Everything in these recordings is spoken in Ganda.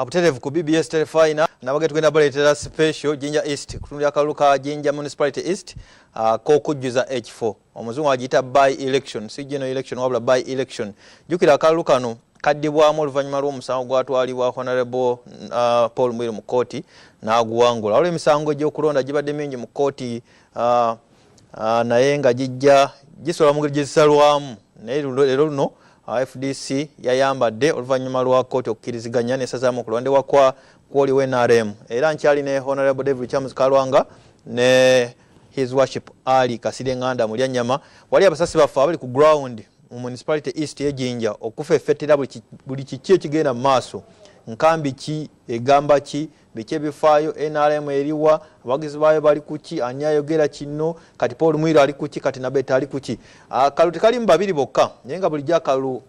Butereevu ku BBS Terefayina nabage tugenda baleetera special Jinja East kutunulira akalulu ka Jinja Municipality East k'okujjuza ekifo, omuzungu agiyita by election, si general election wabula by election. Jjukira akalulu kano kaddibwamu oluvannyuma lw'omusango gwatwalibwa Honorable Paul Mwiru mu kkooti n'aguwangula. Waliwo emisango egy'okulonda gibadde mingi mu kkooti, naye nga gijja gisobola mu ngeri gye zisalwamu, naye leero luno FDC yayambadde oluvannyuma lwa kkooti okukkiriziganya nesazaamu okulondebwa kwa kwoli w'NRM. Era nkyali ne Honorable David Charles Kalwanga ne His Worship Ali Kasirye Nganda Mulyanyama. Wali abasasi baffe abali ku ground mu Municipality East y'Ejinja okufeffetera buli kiki ekigenda mu maaso, nkambi ki egamba ki, biki ebifaayo, NRM eriwa, abawagizi baayo bali kuki, ani ayogera kino, kati Paul Mwiru ali kuki, kati Nabeta ali kuki. Akalulu tekalimu babiri bokka, naye nga bulijjo akalulu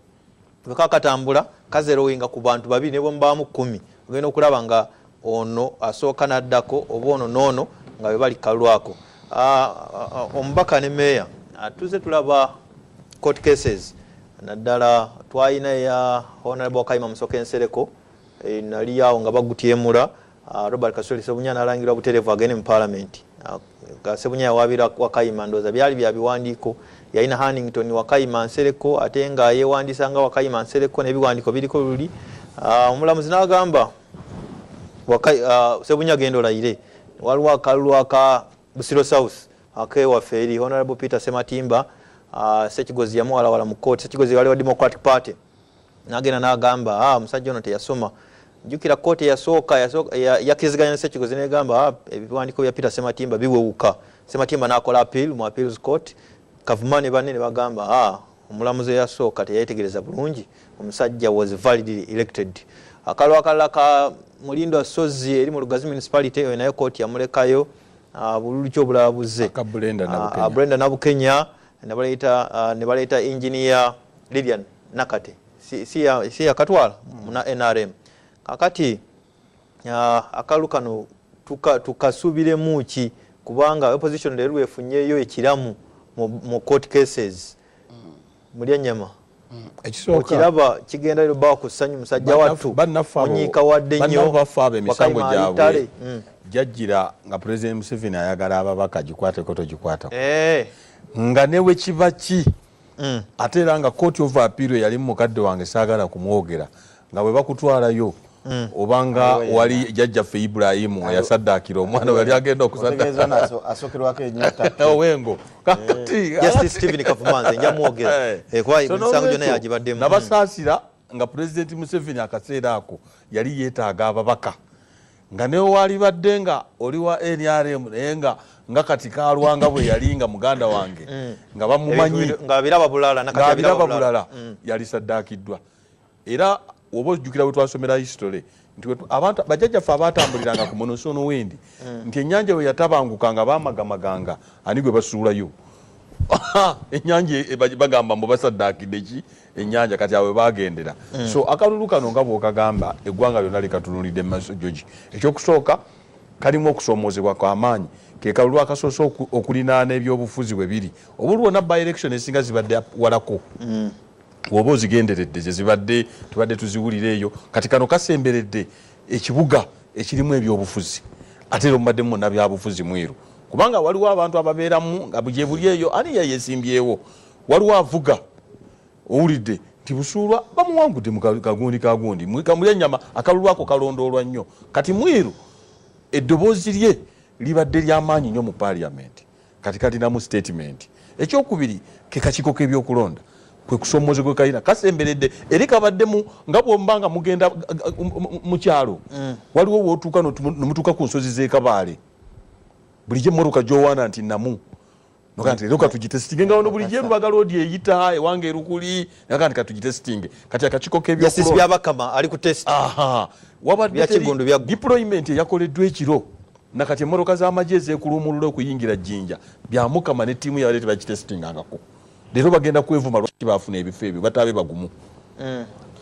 bwe kakatambula kazeroinga ku bantu babiri, ne bwemubaamu 10 ogenda okulaba nga ono asooka n'addako oba ono n'ono nga bwe bali kalulu ako. Omubaka ne meeya, tuze tulaba court cases, naddala twalina eya Honorable Kayima Musoke Nsereko, nali awo nga bagutyemula. Robert Kasoli Sebunya n'alangirwa butereevu agende mu parliament. Sebunya yawaabira Wakayima, ndowooza byali bya biwandiiko, yalina Hannington Wakayima Nsereko ate nga yeewandiisa nga Wakayima Nsereko n'ebiwandiiko biriko luli. Omulamuzi n'agamba Sebunya genda olayire. Waliwo akalulu aka Busiro South akewaffe eri Honorable Peter Sematimba, Sekigozi yamuwalawala mu kooti. Sekigozi wali wa Democratic Party, nagenda n'agamba, "Omusajja ono teyasoma." Jjukira kooti eyasooka yakkiriziganya ne Sekigozi negamba, "Ebiwandiiko bya Peter Sematimba biwewuka." Sematimba n'akola appeal mu appeals court. Kavuma ne banne ne bagamba, "Omulamuzi eyasooka teyetegereza bulungi, omusajja was validly elected." Akalulu akalala ka Mulindo Sozi eri mu Lugazi Municipality, oyo naye kooti yamulekayo. Bululu ki obulala buzze? Aka Brenda Nabukenya. Brenda Nabukenya ne baleeta Engineer Lilian Nakate, si yakatwala muna NRM. Kakati akalulu kano tukasuubiremu ki, kubanga opposition leero lwefunyeyo ekiramu mu court cases? Mulyanyama, Ekisooka, okiraba kigenda leero bawa ku ssanyu musajja wattu bannaffe munyiika wadde nnyo. Bannaffe abo emisango Wakayima alitale. gyabwe jajjira nga President Museveni ayagala ababaka, gikwateko togikwatako, nga ne bwe kiba ki. Ate era nga Court of Appeal yali mukadde wange, saagala kumwogera, nga bwe bakutwalayo obanga wali jjajjaffe Ibulayimu nga yasaddaakira omwana we yali agenda Otegeeza okusaddaaka asookerwako ennyota. Owengo kakati Justice Stephen Kavuma nze nja mwogera. Kuba So emisango gyonna n'olwekyo, yagibaddemu. Nabasaasira nga Pulezidenti Museveni akaseera ako yali yeetaaga ababaka, nga newe walibadde nga oli wa NRM, naye nga kati Kalwanga bwe yali nga muganda wange nga bamumanyi, Ebintu nga biraba bulala nakati ng'abiraba abiraba bulala, yali saddaakiddwa. Era oba ojjukira bwe twasomera history nti abantu bajjajjaffe abatambuliranga ku monsoon wind, nti ennyanja bwe yatabanguka nga bamagamaganga ani gwe basuulayo ennyanja, bagamba mbu basaddaakidde ki ennyanja. Kati awo bagendera. So akalulu kano nga bwokagamba, eggwanga lyonna likatunulidde mu maaso. Jogi, ekyokusooka kalimu okusoomoozebwa kwamaanyi, ke kalulu akasoose okulinaana ebyobufuzi bwe biri obulu bwonna. By election esinga zibadde walako, woba ozigenderedde zezibadde tubadde tuziwulira eyo. Kati kano kasemberedde ekibuga ekirimu ebyobufuzi, ate era omubaddemu muna byabufuzi mweru, kubanga waliwo abantu ababeeramu nga gye buli eyo ani yayesimbyewo, waliwo avuga, owulidde nti Busuulwa bamuwangudde mu kagundi kagundi Mulyanyama. Akalulu ako kalondoolwa nnyo. Kati Mwiru eddoboozi lye libadde lyamaanyi nnyo mu parliament, kati kalinamu statement. Ekyokubiri, ke kakiiko k'ebyokulonda kwe kusomooze gwe kalina kasemberedde eri kabaddemu nga bwomba nga mugenda mu kyalo, waliwo wootuuka nemutuuka ku nsozi z'ekabaale, bulijjo emmotoka gyowaana nti namu noga nti leero katugitesitinge, nga wano bulijjo erubaga loodi eyita ewange erukuli, naga nti katugitesitinge. Kati akakiiko Justice k'ebyokulonda Byabakama ali ku test. Aha, wabadde Bya Kigundu byaggwa. Deployment eyakoleddwa ekiro nakati emmotoka z'amagye ezeekulumulula okuyingira Jjinja, Byamukama ne ttiimu yabadde tebakitesitingangako. Leero bagenda kwevuma lwaki bafuna ebifo ebyo bataabe bagumu.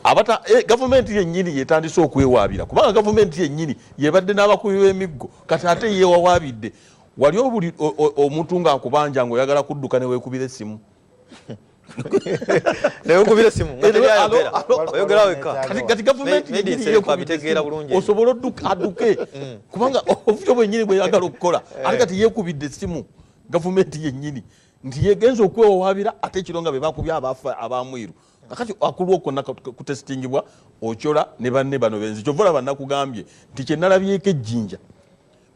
Abata gavumenti yennyini yetandise okwewaabira, kubanga gavumenti yennyini yebadde n'abakubi b'emiggo, kati ate yeewawaabidde. Wali obuli omuntu ng'akubanja ng'oyagala kudduka ne weekubira essimu. Naye okubira simu nga teri ayogera, oyogera wekka. Kati gavumenti osobola adduke kubanga obufujo bwennyini bweyagala okukola, ate kati yeekubidde essimu gavumenti yennyini nti yegenza okwewawaabira, ate ekiro nga be bakubye abafa abamwiru. Kakati akulwa okwo kutesitingibwa Ochola ne banne bano benzi. Kyova olaba nakugambye nti kyenalabyeko ejjinja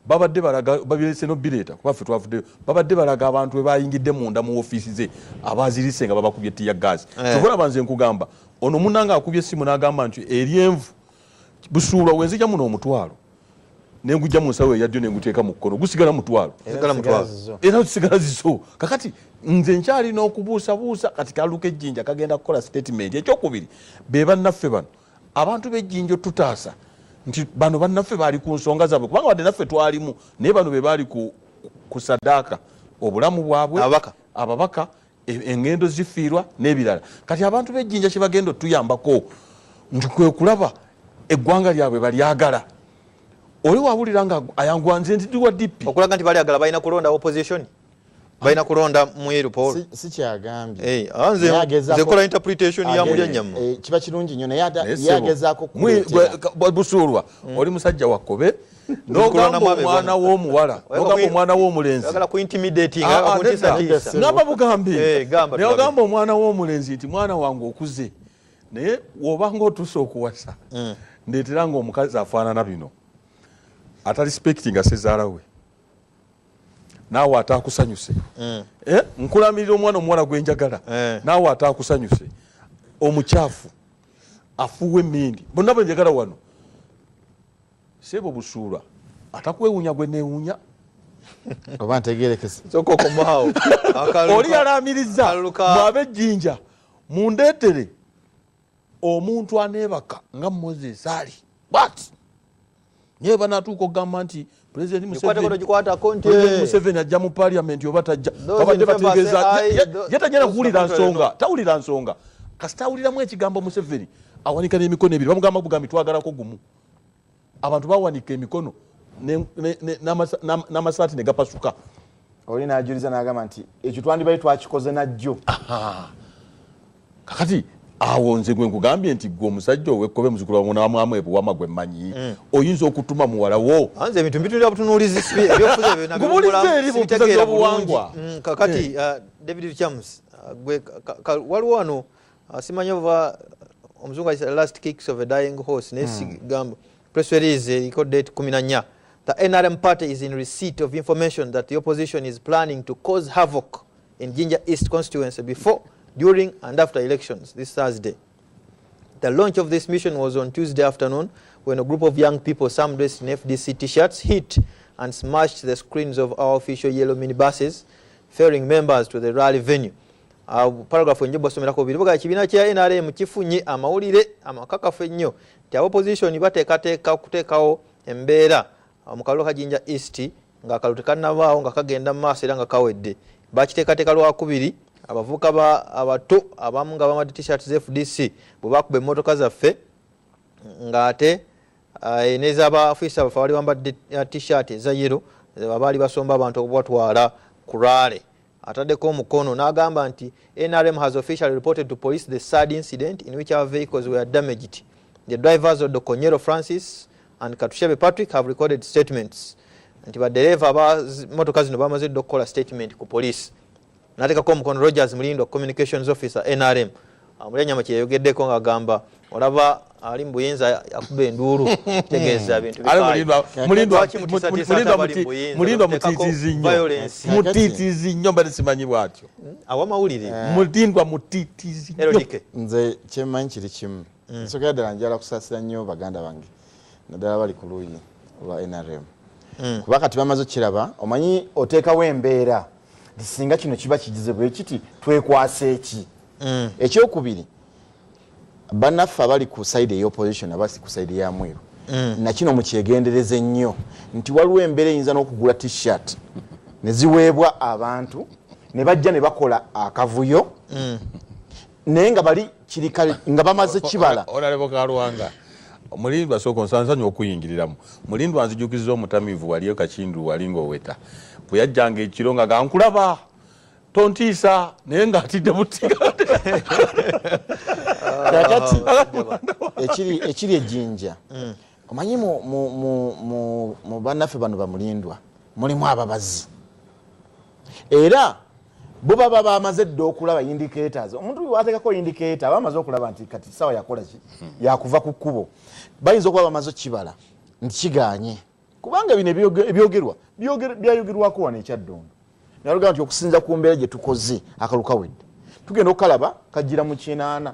babadde balaga, babirese nobireeta kuba ffe twavuddeyo, babadde balaga abantu bwe bayingidde munda mu ofiisi ze abazirise nga babakubye tear gas. Kyova olaba nze nkugamba ono munange akubye essimu n'agamba nti eryenvu busuulwa wenzija muno omutwalo nengujja mu nsawo eyaddyo nenguteeka mu kkono gusigala mutwalo era gusigala ziso. Kakati nze nkyalina okubuusabuusa. Kati kaluka ejjinja kagenda kukola statement. Ekyokubiri, be bannaffe bano abantu b'ejjinja otutaasa nti bano bannaffe baali ku nsonga zaabwe, kubanga wadde naffe twalimu, naye bano be baali ku sadaaka obulamu bwabwe, ababaka engendo zifiirwa n'ebirala. Kati abantu b'ejjinja kye bagenda otuyambako nti kwe kulaba eggwanga lyabwe balyagala. Oli wawulira nga ayanguwa, nze nti wa DP. Okulaga nti balyagala, balina kulonda opposition, balina kulonda Mwiru Paul. Sikyagambye. Eh, ah, nze kola interpretation ya mulya nyama. Eh, kiba kirungi nnyo, naye yagezaako. Busuulwa, oli musajja wakkobe, nogamba omwana w'omuwala, nogamba omwana w'omulenzi, ngamba bugambi, naye ogamba omwana w'omulenzi nti mwana wange okuze, naye wobanga otuuse okuwasa, ndeetera nga omukazi afaanana bino, atarespectinga sezaala we, naawe ataakusanyuse. Eh, nkulamirira omwana omuwala gwenjagala, naawe ataakusanyuse, omukyafu, afuuwa emindi, bonna bwenjagala wano. Sebo Busuulwa, atakwewuunya gwe neewuunya. Oba ntegerekese. Sooka okomaawo. Oli yalaamiriza mwabejjinja, mundeetere omuntu aneebaka nga Moses ali but naye banatuuka okugamba nti President Museveni ajja mu parliament oba tajja, babadde bategeeza ye tajja nakuwulira nsonga, tawulira nsonga. Kasita awuliramu ekigambo Museveni, awanika n'emikono ebiri. Bamugamba bugambi twagalako gumu, abantu bawanika emikono n'amasaati ne gapasuka. Oli n'ajuliza n'agamba nti ekyo twandibali twakikoze najjo. Kakati awo nze gwe nkugambye nti gwe omusajja owekkobe, muzukulu wanamwamu ebuwama gwe mmanyi, oyinza okutuma muwalawo. Anze ebintu mbitulira butunuulizi. Nkubuuliza eri mu mpisa z'obuwangwa. Kakati David Chams, gwe waliwo wano, simanyi oba omuzungu ayita last kicks of a dying horse, naye sigamba. Press release eriko date 14. The NRM party is in receipt of information that the opposition is planning to cause havoc in Jinja East constituency before, during and after elections this Thursday. The launch of this mission was on Tuesday afternoon when a group of young people, some dressed in FDC t-shirts, hit and smashed the screens of our official yellow minibuses ferrying members to the rally venue. Paragraph enjo basomerako biri buga ekibiina kya NRM kifunye amawulire amakakafu ennyo nti opposition bateekateeka okuteekawo embeera mu kalulu ka Jinja East ng'akalulu tekannabaawo, nga kagenda mu maaso era nga kawedde. Bakiteekateeka lwakubiri abavubuka abato abamu nga bambadde t-shirt za FDC bwe bakuba emmotoka zaffe ng'ate n'ez'abafiisa baffe abali bambadde t-shirt eza yellow abaali basomba abantu okubatwala ku rally. Ataddeko omukono n'agamba nti NRM has officially reported to police the sad incident in which our vehicles were damaged. The drivers of Dokonyero Francis and Katushebe Patrick have recorded statements, nti badereeva aba motoka zino bamaze dda okukola statement ku police. N'ateekako omukono Rogers Mulindo, communications officer, NRM. Mulyanyama kyeyayogeddeko ng'agamba olaba ali mu buyinza akuba enduulu, tegeeza bintu. Mulindwa mutiitiizi nnyo, mutiitiizi nnyo, mbadde simanyi bwatyo. Awamawulire. Mulindwa mutiitiizi nnyo. Nze kyemmanyi kiri kimu. Nsokera ddala njala kusaasira nnyo baganda bange, naddala bali ku luuyi olwa NRM, kuba kati bamaze okukiraba. Omanyi oteekawo embeera nti singa kino kiba kigize bwe kiti, twekwasa eki. Ekyokubiri, bannaffe abali ku side ey'opposition, abasi ku side ya Mwiru, nakino mukyegendereze nnyo nti waliwo embeera eyinza n'okugula T-shirt ne ziweebwa abantu ne bajja ne bakola akavuyo, naye nga bali kirikale nga bamaze kibala. Honorable Kalwanga Mulindwa, sooka onsansanyi okuyingiriramu. Mulindwa nzijukiza omutamiivu wali Kakindu, wali ngaoweta bwe yajjanga ekiro nga gankulaba. Tontiisa, naye ng'atidde butiga. Kakati ekiri ejjinja, omanyi mu bannaffe bano bamulindwa mulimu ababazi, era bo baba bamaze dda okulaba indicators. Omuntu wateekako indicator aba amaze okulaba nti kati sawa yakola ki, yakuva ku kkubo. Bayinza okuba bamaze okukibala nti kiganye, kubanga bino ebyogerwa byayogerwako wano ekyaddondo, nalugamba nti okusinza ku mbeera gye tukoze akalulu kawedde, tugenda okukalaba kajjira mu 80,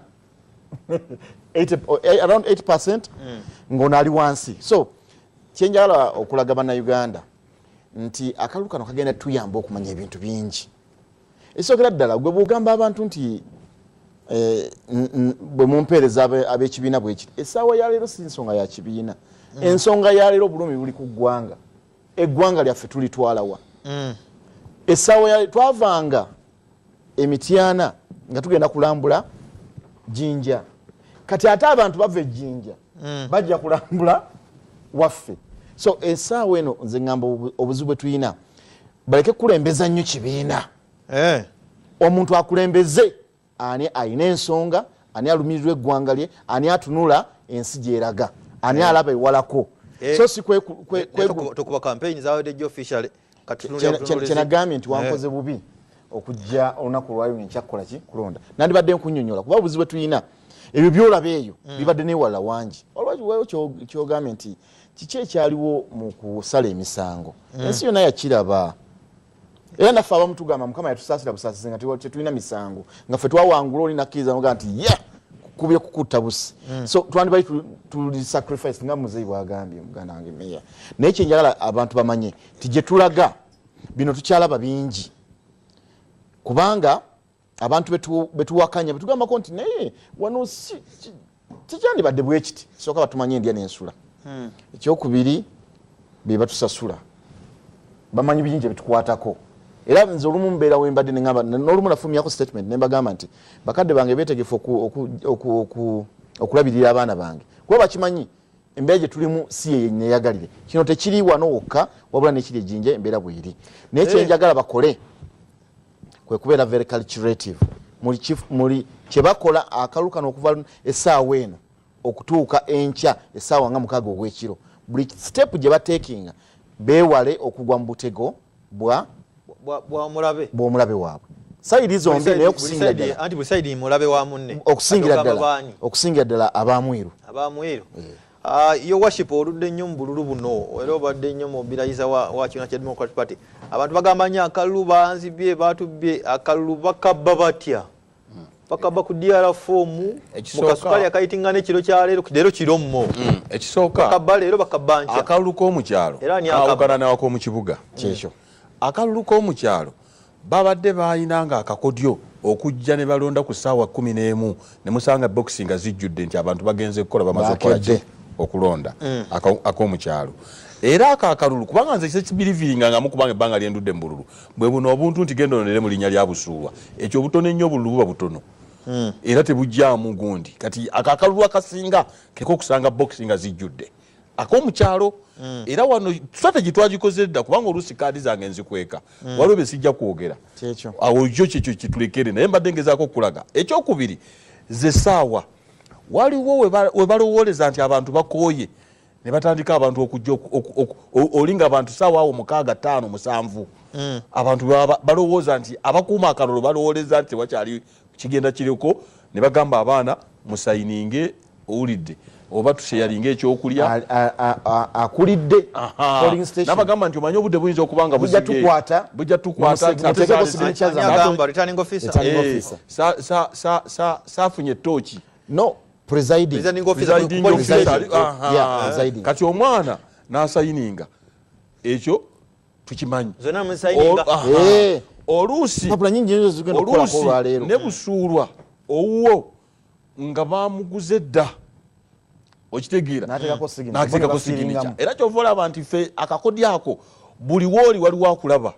around 8, ng'ono ali wansi. So kyenjagala okulaga Bannayuganda nti akalulu kano kagenda tuyamba okumanya ebintu bingi. Ekisookera ddala, gwe bwogamba abantu nti bwe mumpeereza ab'ekibiina bwekiti, essaawa ya leero si nsonga ya kibiina. Ensonga ya leero obulumi buli ku ggwanga. Eggwanga lyaffe tulitwalawa? Essaawa ya twavanga emityana nga tugenda kulambula Jinja, kati ate abantu bava ejjinja bajja kulambula waffe. So essaawa eno nze ŋŋamba obuzibu bwe tulina, baleke kukulembeza nnyo kibiina. Omuntu akulembeze ani ayina ensonga, ani alumirirwa eggwanga lye, ani atunula ensi gyeraga, ani alaba ewalako. So si Tokuba campaign zawedde jjo officially. Kyenagambye nti wankoze bubi okujja olunaku lwayo enkyakukola ki, kulonda. Nandibadde nkunyonyola kuba obuzibu bwe tulina, ebyo byolaba eyo bibadde newalala wangi. Olwaliwo kyogambye nti kiki ekyaliwo mu kusala emisango, ensi yonna yakiraba. Era naffe abamu tugamba Mukama yatusaasira busaasizi nga tetulina misango, nga ffe twawangula, oli nakkiriza nogaa nti ye kubye kukutta busi. So twandibali tuli sacrifice nga muzeyi bwagambye, muganda wange meya. Naye kyenjagala abantu bamanye nti gye tulaga bino tukyalaba bingi, kubanga abantu betuwakanya betugambako nti naye wano tekyandibadde bwe kiti. Sooka batumanye endya n'ensula. Ekyokubiri, be batusasula bamanyi bingi ebitukwatako. Era nze olumu mbeera wembadde neŋamba, n'olumu nafumyako statement nembagamba nti bakadde bange betegefu okulabirira abaana bange, kuba bakimanyi embeera gye tulimu si ye neyagalire. Kino tekiri wano wokka, wabula nekiri ejinja embeera bweri. Naye kyenjagala bakole kwe kubeera very calculative muli kyebakola. Akalulu kano okuva essaawa eno okutuuka enkya essaawa nga 6 ogw'ekiro, buli step gye bateekinga beewale okugwa mu butego bwa bwamulabe. Bw'omulabe waabwe side zombi, naye okusingira ddala Anti buli side mulabe wa munne. Okusingira ddala, okusingira ddala abamwiru. Abamwiru. Your Worship, oludde nnyo mu bululu buno, era obadde nnyo mobilizer wa kibiina kya Democratic Party. Abantu bagamba nnyo akalulu banzibye, batubbye akalulu. Bakabba batya? Bakabba ku DR form mukasukali akayitingana ekiro kya leero, leero kiro mmo. Ekisooka, Bakabba leero, bakabba nkya. Akalulu k'omukyalo Era ani akabba? kawukana nawak'omu kibuga. Kyekyo. Akalulu k'omukyalo babadde balina nga akakodyo okujja ne balonda ku ssaawa 11, ne musanga bokisi nga zijjudde nti abantu bagenze kukola, bamaze okukola ki? Bakedde. Okulonda ak'omukyalo. Era ako akalulu, kubanga nze sekibiriviringa ngamu, kubanga ebbanga lyendudde mu bululu bwe buno obuntu nti genda ononere mu linnya lya Busuulwa, ekyo obutono ennyo, obululu buba butono era tebujjaamu gundi. Kati ako akalulu akasinga keko okusanga bokisi nga zijjudde ak'omukyalo. Era wano strategy twagikoze dda, kubanga oluusi kaadi zange nzikweka, waliwo bye sijja kwogera. Kyekyo. Awo kyo kyekyo kitulekere, naye mbadde ngezaako okulaga. Ekyokubiri, ze saawa waliwo we balowooleza nti abantu bakooye ne batandika abantu okujja oli nga abantu saawa awo 6, 5, 7, abantu balowooza nti abakuuma akalulu balowooleza nti tewakyali kigenda kiriko, ne bagamba abaana musayininge, owulidde, oba tusheyalinga ekyokulya. Akulidde polling station. Nabagamba nti omanyi obudde buyinza okuba nga Bujja buzibye. Tukwata. Bujja tukwata. Muteekeko signature Ani zammwe. agamba? Returning officer? Returning officer. Saafunye tooki. No, presiding. Presiding officer. Presiding polling officer. station. Yeah, presiding. Kati omwana n'asayininga, ekyo tukimanyi. Zonna musayininga. Oluusi Papula nyingi nnyo zigenda okukolako oluusi olwaleero. Ne Busuulwa owuwo nga bamuguze dda, okitegeera? N'ateekako signature. N'ateekako Bo ne signature. bafiiringamu. Era kyova olaba nti ffe akakodi ako, buli wooli waliwo akulaba.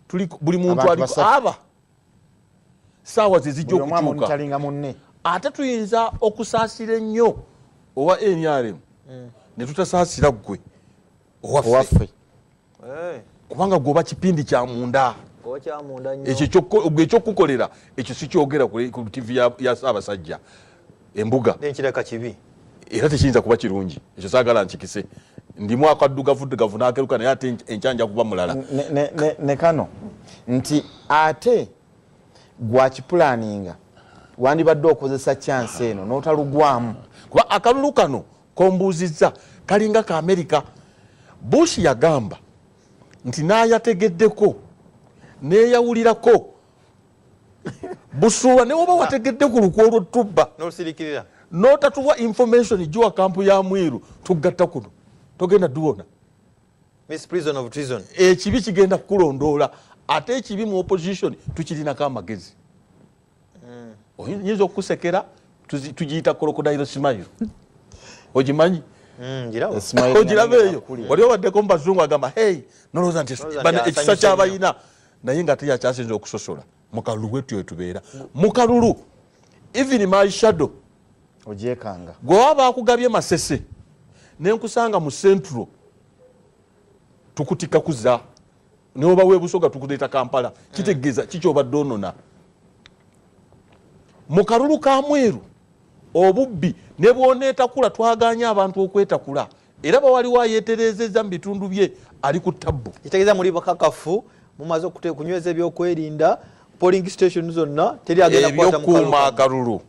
Tuli buli muntu Abantu aliko basatu. aba saawa ze zijja Buli omu okukyuka. amonitaringa munne. Ate tuyinza okusaasira ennyo owa NRM ne tutasaasira ggwe owaffe, Owaffe. Kubanga gwoba kipindi kya munda. Okyamunda nnyo. Ekyo ekyokukolera ekyo sikyogera ku TV ya Ssaabasajja embuga. Nenkireka kibi. Era tekiyinza kuba kirungi ekyo, saagala nkikise. Ndimu akaddugavu n'akeruka, naye ate enkyanja kuba mulala. Ne kano nti ate gwakipulaninga, wandibadde okozesa chance eno n'otalugwamu. Kuba akalulu kano kombuuzizza kalinga ka Amerika. Bush yagamba nti n'ayategeddeko neeyawulirako busuulwa, ne woba wategedde ku lukwe olwotubba n'olusirikirira n'otatuwa information giwa kampu ya mwiru, tugatta kuno togenda duwona. Miss Prison of Treason. Ekibi kigenda kukulondoola, ate ekibi mu opposition tukirinako amagezi. Oyinza okukusekera, tugiyita crocodile smile, ogimanyi? Ngiraba. Smile. Ogiraba eyo. Kulya. Wali obaddeko mu bazungu, agamba hey, nolowooza nti Nolowooza bano nti ekisa asanyuse. kyabayina, naye nga teyakyasinza okusosola. Mukalulu bwetyo wetubeera mukalulu, even my shadow ogyekanga. Gwe waba akugabye Masese nenkusanga mu Central, tukutika kuza neoba webusoga, tukuleeta Kampala. Kitegeeza kikyobadde onona mu kalulu ka mweru obubbi ne bwoneetakula. Twaganye abantu okwetakula, era bawaliwo ayeterezeza mu bitundu bye ali ku tabbu. Kitegeeza muli bakakafu, mumaze kunyweza ebyokwerinda, polling station zonna teri agenda kukwata mu ebyokuuma kalulu. Akalulu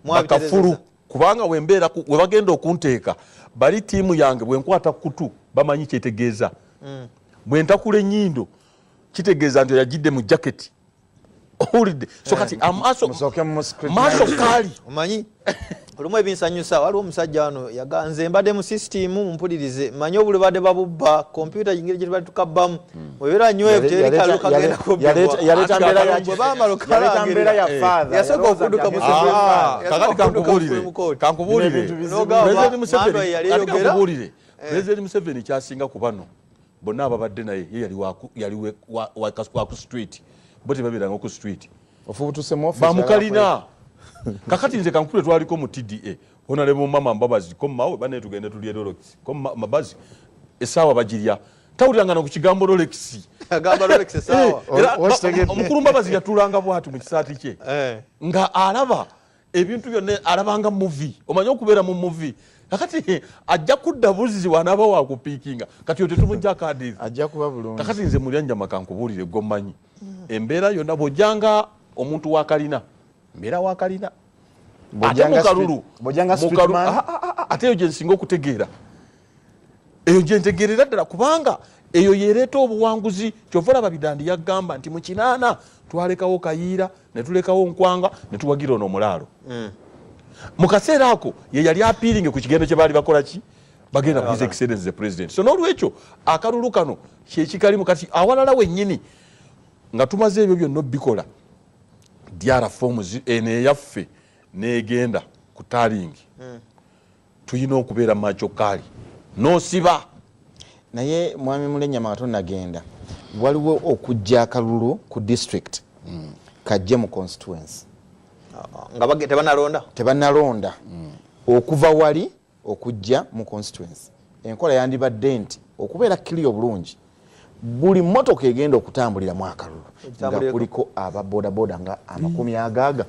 Mwabiterezeza. bakafulu, kubanga wembeera webagenda okunteeka bali tiimu yange, bwenkwata kutu bamanyi kyetegeeza, bwe ntakula ennyindo kitegeeza nti oyagidde mu jaketi, owulidde? So kati amaaso Musooke mu scrutinize. maaso kaali. Omanyi olumu ebinsanyusa, waliwo omusajja wano yaga nze mbadde mu sisitimu, mumpulirize, manyi obulibadde babubba kompyuta, engeri gye tubadde tukabbamu webeera nywevu, teri kalulu kagenda kubbibwa. Yaleeta mbeera ya Bwe baamala yaleeta mbeera ya father. Yasooka Yalowooza okudduka nti mu agenda Ah, Yasooka kakati okudduka mu kankubuulire Supreme Court. Kankubuulire. Bino ebintu bizibu. N'ogamba, President Museveni, Mandwa yali kati eyogera. kankubuulire, President Museveni kyasinga ku bano bonna ababadde naye, ye yali yali wa ku street, bo tebabeeranga ku street. Ofubutuse mu office. Bamukalina. Kakati nze kankule, twaliko mu TDA, Honorable Mama Mbabazi komawe bane, tugende tulye Rolex ko Mbabazi essaawa bagirya, tawuliranga na ku kigambo Rolex. Agamba Rolex essaawa. Era Okitegedde. omukulu Mbabazi yatulanga bwati mu kisaati kye nga alaba ebintu byonna, alabanga movie. Omanyi okubeera mu movie, kakati ajja kudda buzzi wanaaba wakupiikinga, kati oyo tetumujja akadizi. Ajja kuba bulungi. Kakati nze Mulyanjama kankubuulire, gommanyi embeera yonna bw'ojjanga omuntu wakalina mbeera wakalina ate Bw'ojjanga mukalulu bw'ojjanga street man. Ah, ah, ah, ate eyo gyensinga okutegeera, eyo gyentegeerera ddala, kubanga eyo yereeta obuwanguzi. Kyova olaba Bidandi yagamba nti mu 80 twalekawo Kayiira ne tulekawo Nkwanga ne tuwagira ono omulaalo. Mu kaseera ako ye yali apiiringe ku kigendo kye baali bakola ki, bagenda ku His Excellence the President. So n'olwekyo akalulu kano kyekikalimu. Kati awalala wennyini nga tumaze ebyo byonna obikola, DR forms eno eyaffe negenda ku tallying, tulina okubeera macho kaali nosiba. Naye mwami Mulenyama, nga tonagenda, waliwo okujja akalulu ku district kajje mu constituency. Nga tebanalonda. Tebanalonda, okuva wali okujja mu constituency, enkola yandibadde nti okubeera kiri obulungi, buli motoka egenda okutambuliramu akalulu nga Egitambulireko. kuliko ababodaboda nga amakumi agaaga.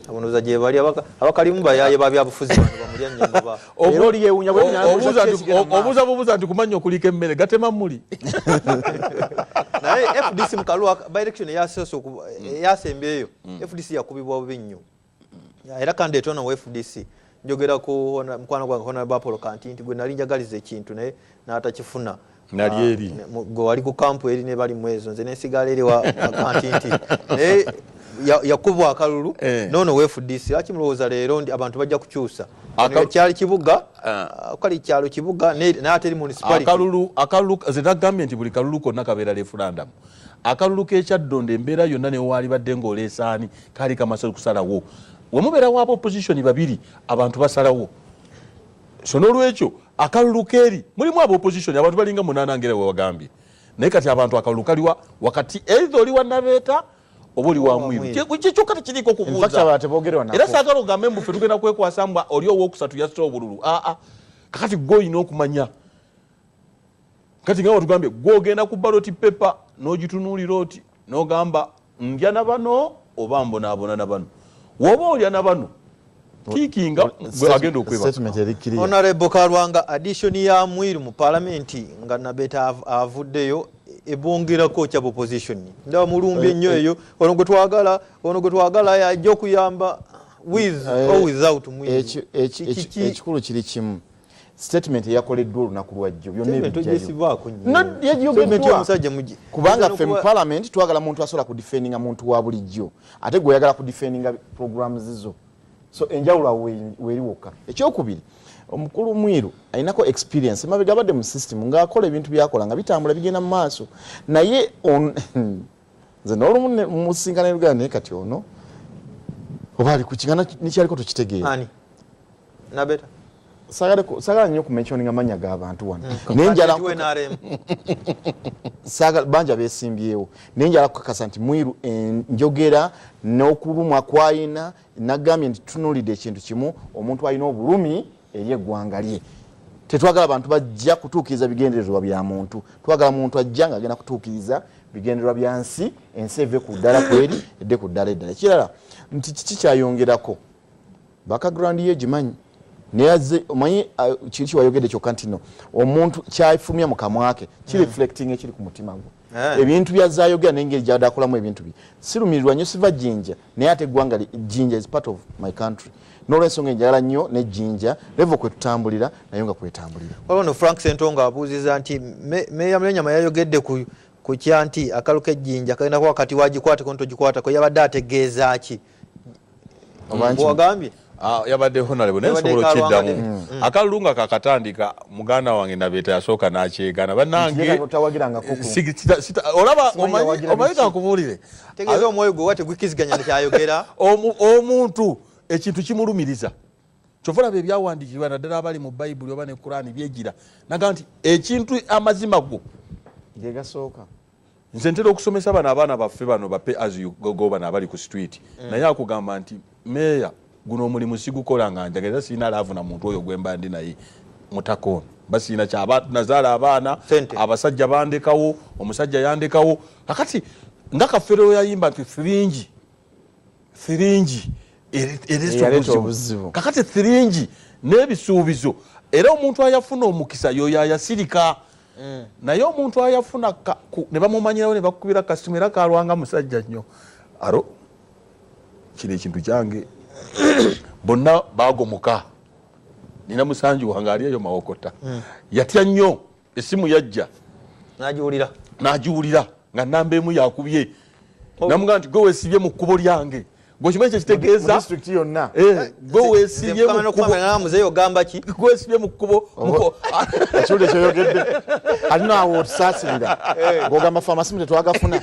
Abonoza gye bali abakalimu bayaye ba byabufuzi bano bamulya nnyama ba Era oli yeewuunya bwe Obuuza ki ekigenda mu maaso. Obuuza bubuuza nti kumanya okuliko emmere gatema muli. Naye FDC mu kalulu by election eyasoose eyasembyeyo, FDC yakubibwa bubi nnyo. Era candidate ono wa FDC, njogera ku mukwano gwange Honorable Apollo Kantinti, gwe nali njagaliza ekintu naye n'atakifuna. Nali Ah, eri. Gwe wali ku kampu eri ne bali mwezo, nze nensigala eri wa Kantinti, naye yakubwa akalulu. Noono wa FDC, lwaki mulowooza leero ndi abantu bajja kukyusa? Kyali kibuga, kali kyalo kibuga, naye ate eri municipality. Akalulu ze nagambye nti buli kalulu konna kabeera referendum. Akalulu k'ekyaddondo, embeera yonna newaali badde ng'oleesaani, kaali kamaze kusalawo. Wemubeerawo aba opposition babiri, abantu basalawo. So n'olwekyo akalulu keeri mulimu aba opposition abantu balinga munaana ngera wewagambye, naye kati abantu akalulu kaliwa wakati, either oli wa Nabeeta oba oli wa Mwiru. Kyokka tekiriiko In fact, kubuuza. Abalala teboogerwa nako. Era saagala ogambe mbu ffe tugenda kwekwasa mbwa oli owokusatu yasse obululu. Aa, kakati gwe olina okumanya. Kati nga watugambye, gwogenda ku ballot paper n'ogitunuulira oti. Nogamba ndya na bano oba mbonaabona na bano. Woba olya na bano, tiikinga gwe agenda okwebaka. Statement eri clear. Honorable Kalwanga, addition ya Mwiru mu palamenti nga Nabeta avuddeyo ebongerako kya opposition. Ndaba mulumbye nnyo eyo, ono gwe twagala, ono gwe twagala yajja okuyamba with or without Mwiru. Ekikulu kiri kimu, statement eyakoleddwa olunaku lwajjo, byonna Statement ebijjayo. ogisibaako nnyo. No, Statement yajogeddwa. y'omusajja Kubanga Oyinza ffe mu parliament twagala muntu asobola kudefendinga muntu wa bulijjo, ate gwe oyagala kudefendinga programs zo. So enjawulo awo weeri wokka. Ekyokubiri, omukulu Mwiru alinako experience emabega, abadde mu system ng'akola ebintu byakola nga bitambula, bigenda mu maaso. Naye nze n'olumu musinkana Uganda, naye kati ono oba ali ku kigana nekyaliko tukitegeera. Ani? Nabeta. Saagala nnyo kumentioninga mannya g'abantu wano, naye njala Ati NRM. Saagala bangi abeesimbyewo, naye njala kukakasa nti Mwiru enjogera n'okulumwa kwayina, nagambye nti tunuulidde ekintu kimu, omuntu alina obulumi eri eggwanga lye. Tetwagala bantu bajja kutuukiriza bigendererwa bya muntu, twagala muntu ajja nga agenda kutuukiriza bigendererwa bya nsi, ensi eve ku ddala kweri edde ku ddala eddala. Ekirala nti kiki kyayongerako, background ye gimanyi, naye azze omanyi kiri kiwayogedde kyokka nti no omuntu kyafulumya mu kamwa ke kireflecting ekiri ku mutima gwe. Ebintu byazayogera n'engeri gyadde akolamu ebintu bye, sirumirirwa nnyo, siva Jjinja, naye ate eggwanga Jjinja is part of my country. N'olwensonga enjagala nnyo ne Jjinja level kwe tutambulira naye nga kwetambulira. Waliwo no Frank Sentongo abuuziza nti Meeya Mulenyama yayogedde ku kya nti akalu k'ejjinja kagenda kuba wakati wagikwatako ntogikwatako, yabadde ategeeza ki? Oba Bwewagambye? Ah, yabadde honorable, naye Yabadde nsobola Kalwanga. okiddamu. Akalulu nga kakatandika, muganda wange Nabeeta yasooka n'akyegaana, bannange. Nti tawagirangako Olaba Simanyi yawagira omanyi biki. Kankubuulire. Tegeeza omwoyo gwe wa tegukkiriziganya nekyayogera. Omuntu ekintu kimulumiriza, kyova olaba ebyawandiikibwa naddala abali mu Bayibuli oba ne Kurani byegira naga nti ekintu amazima go Gegasooka. Nze ntera okusomesa bano abaana baffe bano ba pay as you go, bano abali ku street, naye akugamba nti meeya guno omulimu sigukola nga njagala, era sirina love na muntu oyo gwemba ndi naye mutaka ono, mba sirina kyaba nazaala abaana. Sente. Abasajja bandekawo, omusajja yandekawo. Kakati nga Kafeero yayimba nti thiringi thiringi ereeta Eyaleeta obuzibu. Obuzibu. Kakati thiringi n'ebisuubizo, era omuntu ayafuna omukisa yoyo ayasirika, naye omuntu ayafuna ne bamumanyirawo ne bakubira kasimu, era Kalwanga musajja nnyo, aro kino ekintu kyange, bonna bagomuka. Nina musanju wange ali eyo Mawokota, yatya nnyo esimu yajja Nagiwulira. N'agiwulira nga namba emu yakubye, namugamba nti gwe weesibye mu kkubo lyange, gwe okimanyi kyekitegeeza? Mu district yonna. Eh, gwe weesibye mu kkubo. Muzeeyi ogamba ki? Gwe weesibye mu kkubo. Ekiwulire kyoyogedde ate naawe otusaasirira ng'ogamba fe amasimu tetwagafuna,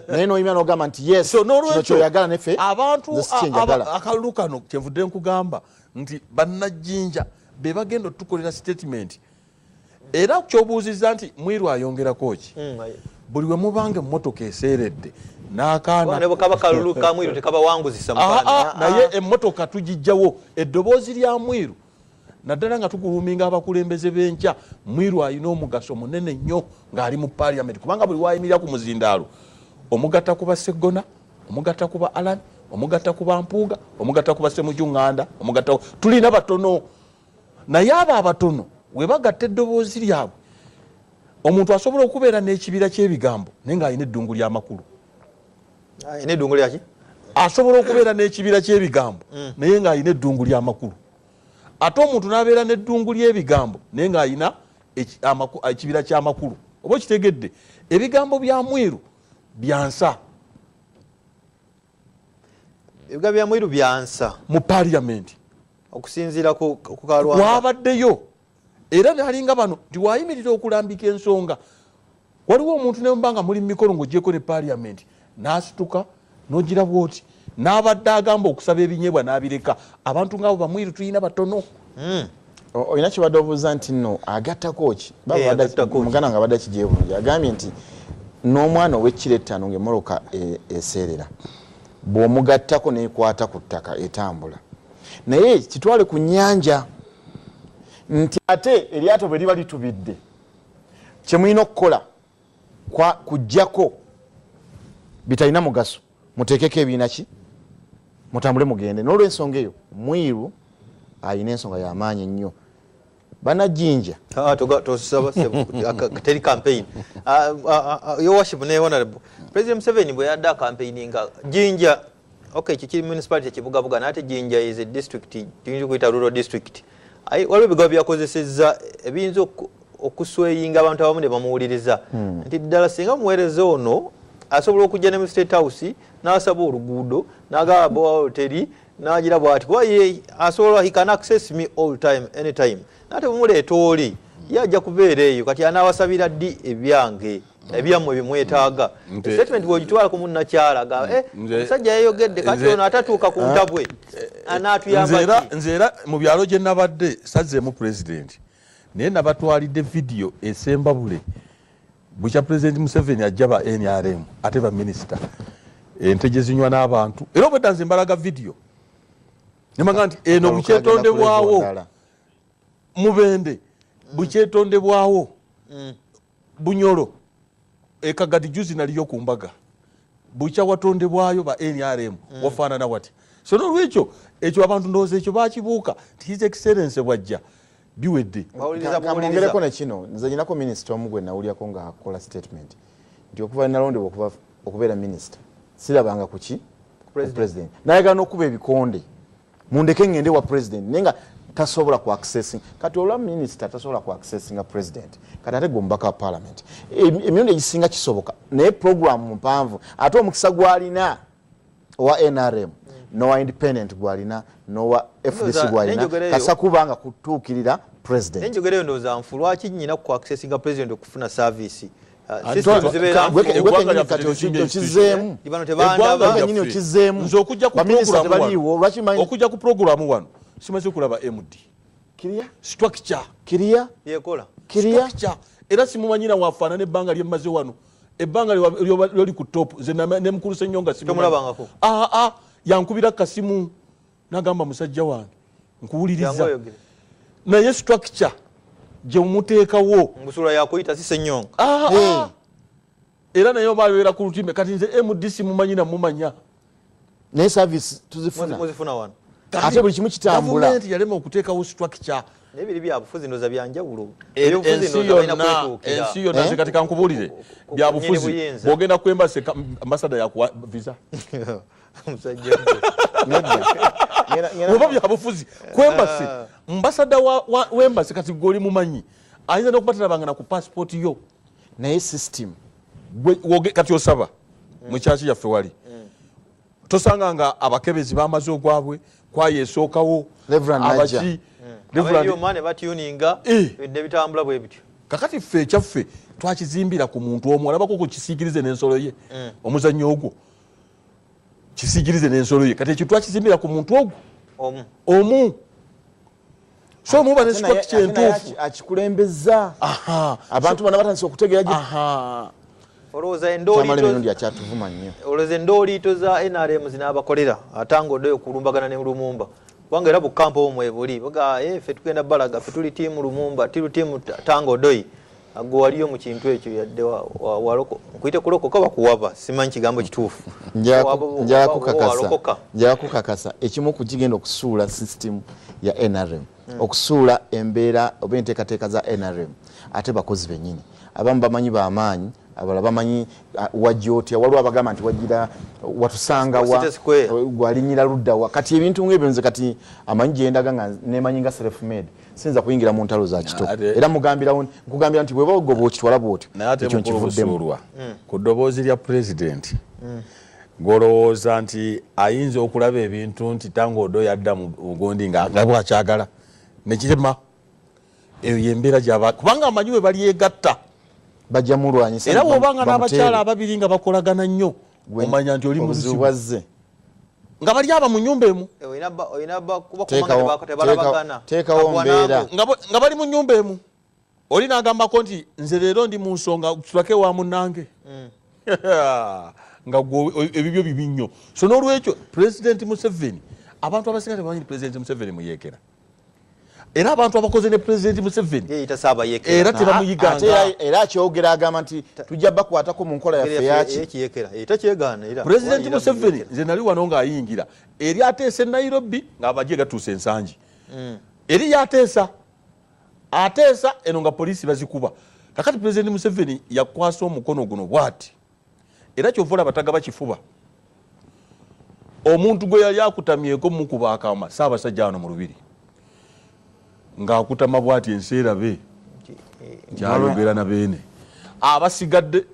naye noyimya n'ogamba nti yes, So kino n'olwekyo kyoyagala neffe abantu nze si kyenjagala. Akalulu kano kyenvudde nkugamba nti bannajjinja be bagenda otukolera statement. Era kyobuuzizza nti Mwiru ayongerako ki, buli we mubanga emmotoka eseeredde n'akaana Ne bwekaba kalulu ka Mwiru tekabawanguzisa mu Ah, Parliament. ah, naye emmotoka tugijjawo eddoboozi lya Mwiru, naddala nga tuguluminga abakulembeze b'enkya. Mwiru alina omugaso munene nnyo ng'ali mu parliament, kubanga buli wayimirira ku muzindaalo omugatta ku Baseggona, omugatta ku ba Alan, omugatta ku Bampuuga, omugatta ku Basemuju Ŋŋanda, omugatta tulina batono, naye abo abatono we bagatta eddoboozi lyabwe, omuntu asobola okubeera n'ekibira ky'ebigambo naye ng'alina eddungu ly'amakulu. Alina eddungu lyaki? Asobola okubeera n'ekibira ky'ebigambo naye ng'alina eddungu ly'amakulu, ate omuntu n'abeera n'eddungu ly'ebigambo naye ng'alina ekibira ky'amakulu. Oba okitegedde? Ebigambo bya Mwiru byansa. Ebigambo bya Mwiru byansa. Mu parliament. Okusinziira ku Kalwanga. Wabaddeyo era nalinga bano nti wayimirira okulambika ensonga, waliwo omuntu nemuba nga muli mumikolo ngaogyeko ne parliament, n'asituka nogira bwoti n'abadde agamba okusaba ebinyeebwa n'abireka. Abantu ngaabo bamwiru tulina batono. Olina kibadde obuuza nti nno agattako ki? Agattako ki? Muganda nga abadde akigiye bulungi, agambye nti n'omwana ow'ekiro 5 ng'emmoloka eseerera, bw'omugattako n'ekwata ku ttaka etambula, naye kitwale ku nnyanja nti ate eryato bwe liba litubidde, kyemulina okukola kujjako. Bitalina mugaso, muteekeko ebiina ki, mutambule mugende. N'olwensonga eyo, Mwiru ayina ensonga y'amaanyi ennyo, Banajinja. Ah, tosaba teri campaign. Ah, ah, your worship ne honorable, President Museveni bwe yadde acampaigninga Jinja, okay, kikiri municipality Kibugabuga, naye Jinja is a district, tuyinza okuyita rural district. Waliwo ebigambo byakozesezza ebiyinza okusweyinga abantu abamu ne bamuwuliriza nti ddala singa muweereza ono asobola okujja ne mu State House n'asaba oluguudo, n'agamba bowa teri n'agira bwati, kuba ye asobola, he can access me all time, anytime. Nate bwemuleeta oli, ye ajja kubeera eyo. Kati anaabasabira ddi ebyange, ebyammwe byemwetaaga? Statement bwogitwala ku munnakyala ga omusajja yayogedde, kati ono atatuuka ku ntabwe anaatuyamba? Nze era mu byalo gye nabadde sazzeemu pulezidenti, naye nabatwalidde vidiyo esembabule bukya Pulezidenti Museveni ajja ba NRM ate baminisita ente gye zinywa n'abantu. Era obwedda nze mbalaga vidiyo nemaga nti eno bukyetondebwawo Mubende, bukyetondebwawo Bunyolo ekagadi. Juzi naliyo ku mbaga, bukya watondebwayo ba NRM wafaanana wati. So nolwekyo ekyo abantu ndowooza ekyo bakibuuka nti His Excellence bwajja biwedde. Mwongereko nekino, nze nyinako minisita omu gwe nawulyako nga akola statement nti okuva nalondebwa okubeera minisita sirabanga kuki president, nayagala n'okuba ebikonde, mundeke ngende wa president, naye nga tasobola ku accessing. Kati olwa minisita tasobola ku accessinga president, kati ate gwe omubaka wa parliament, emirundi egisinga kisoboka, naye programu mpanvu. Ate omukisa gwalina owa NRM nowa independent gwalina nowa FDC gwalina kasa kubanga kutuukirira president. Enjogera ndowooza nfu. Lwaki nyina ku accessinga president okufuna service? Okizeemu. Okizeemu. Nze okujja ku programu wano simaze kulaba MD structure. Kiriya. Yekola. Kiriya. Era simumanyira wafaanana ebbanga lyemmaze wano, ebbanga lyoli ku top. Nze nemukulu Senyonga. Tomulabangako? Aa, yankubira kasimu nagamba, "Musajja wange, nkuwuliriza," naye structure gyemuteekawo. Mbusula yakuyita si Senyonga. Era naye oba abeera ku lutimbe. Kati nze MDC mumanyi namumanya. Naye service tuzifuna. Muzifuna wano. Ate buli kimu kitambula. Gavumenti yalema okuteekawo structure. Naye biri byabufuzi ndoza byanjawulo. Ensi yonna, ensi yonna. Nze kati kankubuulire, byabufuzi bwogenda ku embassy, ambassador yakuwa visa? Musajja. Oba byabufuzi ku embassy, ambassador w'embassy kati gwe oli mumanyi, ayinza nokuba talabangana ku passport yo. Naye system. Kati osaba mu kyaki yaffe wali tosanga nga abakebezi bamaze ogwabwe, kwaya esookawo. Abaki ne batuninga nebitambula bwe bityo. Kakati ffe ekyaffe twakizimbira ku muntu omu, alabako ku kisiikirize n'ensolo ye. Omuzannyo ogwo kisiikirize n'ensolo ye, kati ekyo twakizimbira ku muntu ogwo omu. So muba ne structure entuufu. Akikulembeza abantu bana batandise okutegeera. Olowooza emirundi akyatuvuma nnyo. Olowooza endooliito za NRM zinaabakolera atanga oddeyo okulumbagana ne Lumumba? Kubanga era bukampa obwo mwebuli baga, "Ffe tugenda balaga ffe tuli tiimu Lumumba, tuli tiimu Tanga Odoi." Gwe waliyo mu kintu ekyo, yadde nkuyite kulokoka bakuwaba, simanyi kigambo kituufu. Njala kukakasa ekimu ku kigenda okusuula system ya NRM, okusuula embeera oba enteekateeka za NRM, ate bakozi bennyini abamu bamanyi bamaanyi, abalala bamanyi wajja otya. Waliwo abagamba nti wagira watusangawa, gwalinyira luddawa. Kati ebintu ngaebyo, nze kati amanyi gyendaga nga nemanyi nga self made, siyinza kuyingira mu ntalo za kito. Era mugambirawo, nkugambira nti bweba ogoba okitwala bwotyo. Ekyo nkivuddemu. Ku ddoboozi lya pulezidenti, golowooza nti ayinza okulaba ebintu nti Tanga Odoi yadda mu gundi nga bwakyagala nekirema, eyo yembeera gyaba, kubanga amanyi we balyegatta. Bajja mulwanyisa. Era bwobanga n'abakyala ababiri nga bakolagana nnyo, omanya nti oli mubuzibu. Bwazze. Nga bali aba mu nyumba emu. Teekawo mbeera. Nga bali mu nyumba emu, oli n'agambako nti nze leero ndi mu nsonga, sulako ewa munnange, nga gwe ebibyo bibi nnyo. So n'olwekyo Pulezidenti Museveni, abantu abasinga tebamanyi Pulezidenti Museveni muyeekera. Era abantu abakoze ne Pulezidenti Museveni Yeeyita Saabayeekera. Era tebamuyiganga. Ate era akyogera, agamba nti tujja bakwatako mu nkola yaffe yaki. Ekiyekera takyegaana era. Pulezidenti Wayira Museveni, muyekera. nze nali wano ng'ayingira eri ateesa e Nairobi ng'amagye gatuuse ensangi, eri yateesa ateesa eno nga poliisi bazikuba. Kakati Pulezidenti Museveni yakwasa omukono guno bwati, era kyova olaba tagaba kifuba. Omuntu gwe yali akutamyeko mukuba akama Saabasajja wano mu lubiri ng'akutama bwati, ensi erabe nti ayogera na beene abasigadde.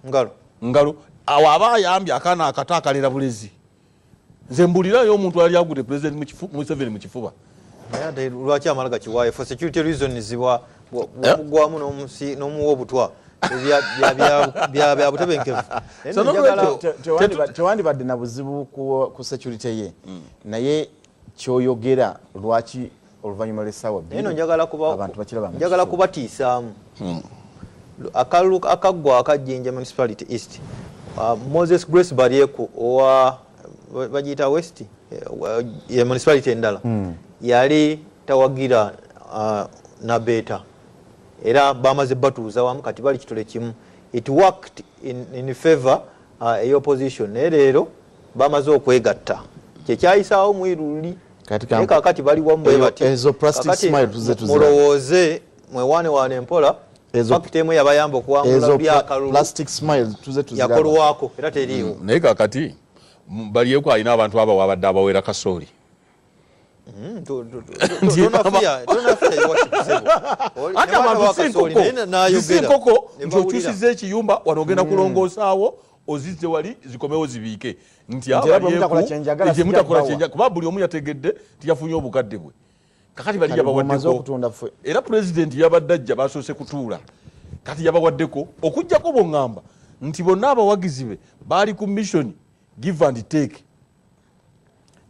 Ngalo. Ngalo. Awo aba ayambye akaana akato akalera bulezi. Nze mbulirayo omuntu ali agudde President Museveni mu kifuba. Naye ate lwaki amala gakiwaayo? For security reasons, bwamugwamu n'omuwa obutwa, bya butebenkevu. Naye So, nno njagala- nolwekyo- Tewandibadde na buzibu ku security ye, naye kyoyogera lwaki oluvannyuma lw'essaawa Naye no 2 njagala kuba abantu bakiraba nga njagala kituufu. Kubatiisaamu akalulu akaggwa aka Jinja Municipality East, Moses Grace Baryeku owa bagiyita West, ye municipality endala, yali tawagira Nabeeta, era bamaze batuuza wamu, kati bali kitole kimu. It worked in favor ey'opposition, naye leero bamaze okwegatta, kyekyayisaawo mwiruli. Kati Naye kakati bali wamu bwe bati. Ezo plastic Kakati smile tuze tuziraba. Mulowooze mwewanewane mpola. Fakita emu yabayamba okuwangula Ezo luli akalulu plastic smile tuze tuziraba. Yakolwako era teriiwo. Naye kakati Balyeku alina abantu abo wabadde abawera kasooli. Tonafiya, Your Worship, ssebo. Ate Ne abantu bwana si wa Kasooli, nkoko. naye n'ayogera. Si nkoko Ne nti bawulira. okyusiza ekiyumba wano, ogenda kulongoosaawo, ozizze wali zikomewo zibiike nti Nti era bwe mutakola kyenjagala, nti mutakola sijja kyenjagala, kuba buli omu yategedde nti yafunye obukadde bwe. Kakati bali Kale bw'omaze yabawaddeko okutunda ffe. Era pulezidenti yabadde ajja, basoose kutuula, kati yabawaddeko okugjako bwoŋŋamba nti bonna abawagizi be baali ku mission give and take.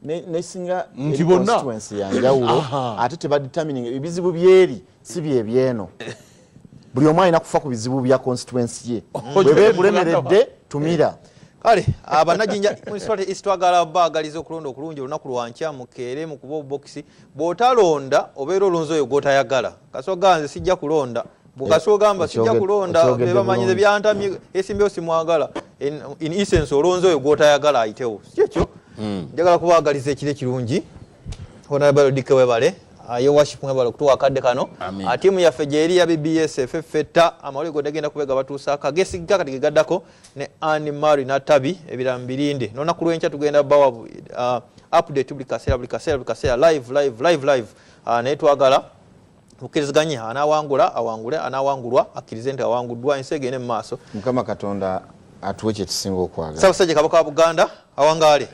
Nesinga Nti eri constituency yanjawulo. Ate tebadetermining ebizibu byeri si byebyeno. Buli omu alina kufa ku bizibu bya constituency ye. Bweba ekulemeredde, tumira. Kale abannajinja Municipality East, twagala baagaliza okulonda okulungi olunaku lwankya. Mukeere mukuba obubokisi. Bw'otalonda obeera olonzi oyo gw'otayagala. Kasoga nze sijja kulonda, bwekasogamba sijja kulonda, Okyogedde bebamanyize bulungi. Byantamye, esimbyewo simwagala. In essence olonzi oyo gw'otayagala ayitewo, si kyekyo? Njagala kubaagaliza ekiro ekirungi. Honorable Dike, webale. Your Worship, mwebale okutuwa akadde kano. Amin. Tiimu yaffe gyeri ya BBS ffeffetta amawulire gonna genda kubega batuusa akagesiga kati gegaddako ne Anne Mary Natabi. Ebirala mbirinde n'olunaku lw'enkya tugenda bawa update buli kaseera, buli kaseera, buli kaseera, live, live, live, live. Naye twagala tukkiriziganye, anaawangula awangule, anaawangulwa akkirize nti awanguddwa, ensi egende mu maaso. Mukama Katonda atuwe kyetusinga okwagala. Ssaabasajja Kabaka wa Buganda awangaale.